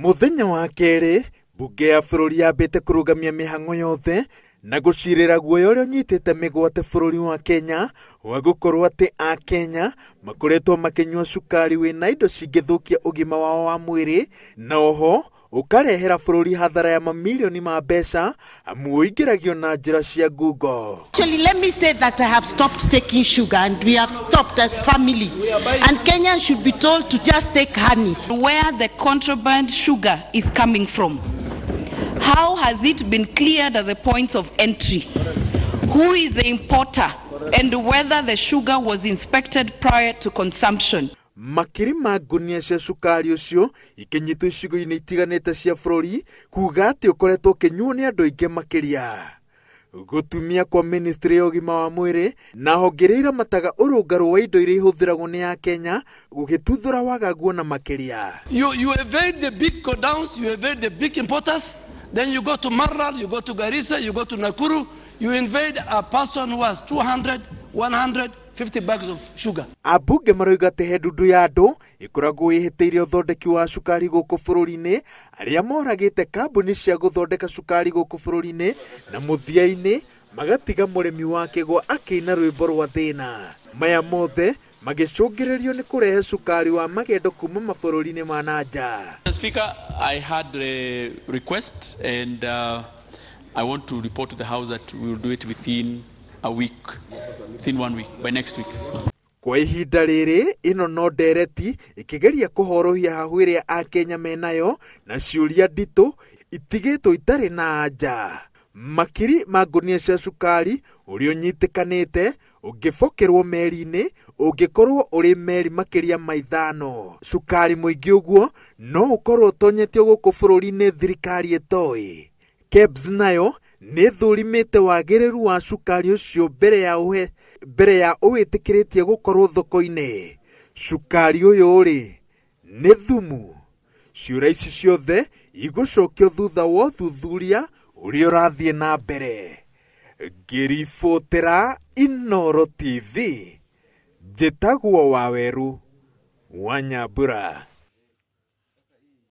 Mũthenya wa kerĩ, mbunge ya bũrũri yambĩte kũrũgamia mĩhang'o yothe na gũcirĩra guoya ũrĩa ũnyitĩte mĩgwate bũrũri wa Kenya wa gũkorwo atĩ Akenya makoretwo makĩnyua cukari wĩna indo cingĩthũkia ũgima wao wa mwĩrĩ na oho ũkarehera bũrũri hathara ya mamilioni ma mbeca amu ũingĩragio na njĩra cia ngungo. Actually, let me say that I have stopped taking sugar and we have stopped as family. And Kenyans should be told to just take honey. Where the contraband sugar is coming from. How has it been cleared at the points of entry? Who is the importer? And whether the sugar was inspected prior to consumption? Makiri ma ngunia cia cukari ũcio ikĩnyitwo icigo-inĩ itiganĩte cia bũrũri kuga atĩ ũkoretwo ũkĩnyuo nĩ andũ aingĩ makĩria. Gũtumia kwa ministry ya ũgima wa mwĩrĩ na honge iria iramataga ũrũngarũ wa indo iria ihũthĩragwo nĩ Akenya gũgĩtuthũra wagagu ona makĩria. You evade the big godowns, you evade the big importers, then you go to Maralal, you go to Garissa, you go to Nakuru, you invade a person who has 200, 150 bags of sugar. Ambunge maroiga atĩ he ndundu ya andũ ĩkoragwo ĩhĩtĩirie ũthondeki wa cukari gũkũ bũrũri-inĩ arĩa moragĩte kambuni cia gũthondeka cukari gũkũ bũrũri-inĩ na mũthia-inĩ magatiga mũrĩmi wa kĩgwa akĩina rwĩmbo rwa thĩna. Maya mothe magĩcũngĩrĩrio nĩ kũrehe cukari wa magendo kuma mabũrũri-inĩ ma na nja. Mr. Speaker, I had a request and I want to report to the House that we will do it within a week, within 1 week, by next week. Kwa ihinda rĩrĩ ĩno no ndereti ĩkĩgeria kũhorohia hahũ ĩrĩa Akenya menayo na ciũria nditũ itigĩtwo itarĩ na anja. Makiri ma ngunia cia cukari ũrĩa ũnyitĩkanĩte ũngĩbokerwo meri-inĩ ũngĩkorwo ũrĩ meri makĩria ma 5. Cukari mũingĩ ũguo no ũkorwo ũtonyetio gũkũ bũrũri-inĩ thirikari ĩtoĩ. KEBS nayo nĩ thũrimĩte wagĩrĩru wa cukari ũcio mbere ya ũwĩtĩkĩrĩtie gũkorwo thoko-inĩ. Cukari ũyũ rĩ nĩ thumu. Ciũra ici ciothe igũcokio thutha wa ũthuthuria ũrĩa ũrathiĩ na mbere. Ngĩribotera Inooro TV, njĩtagwo Waweru wa Nyambura.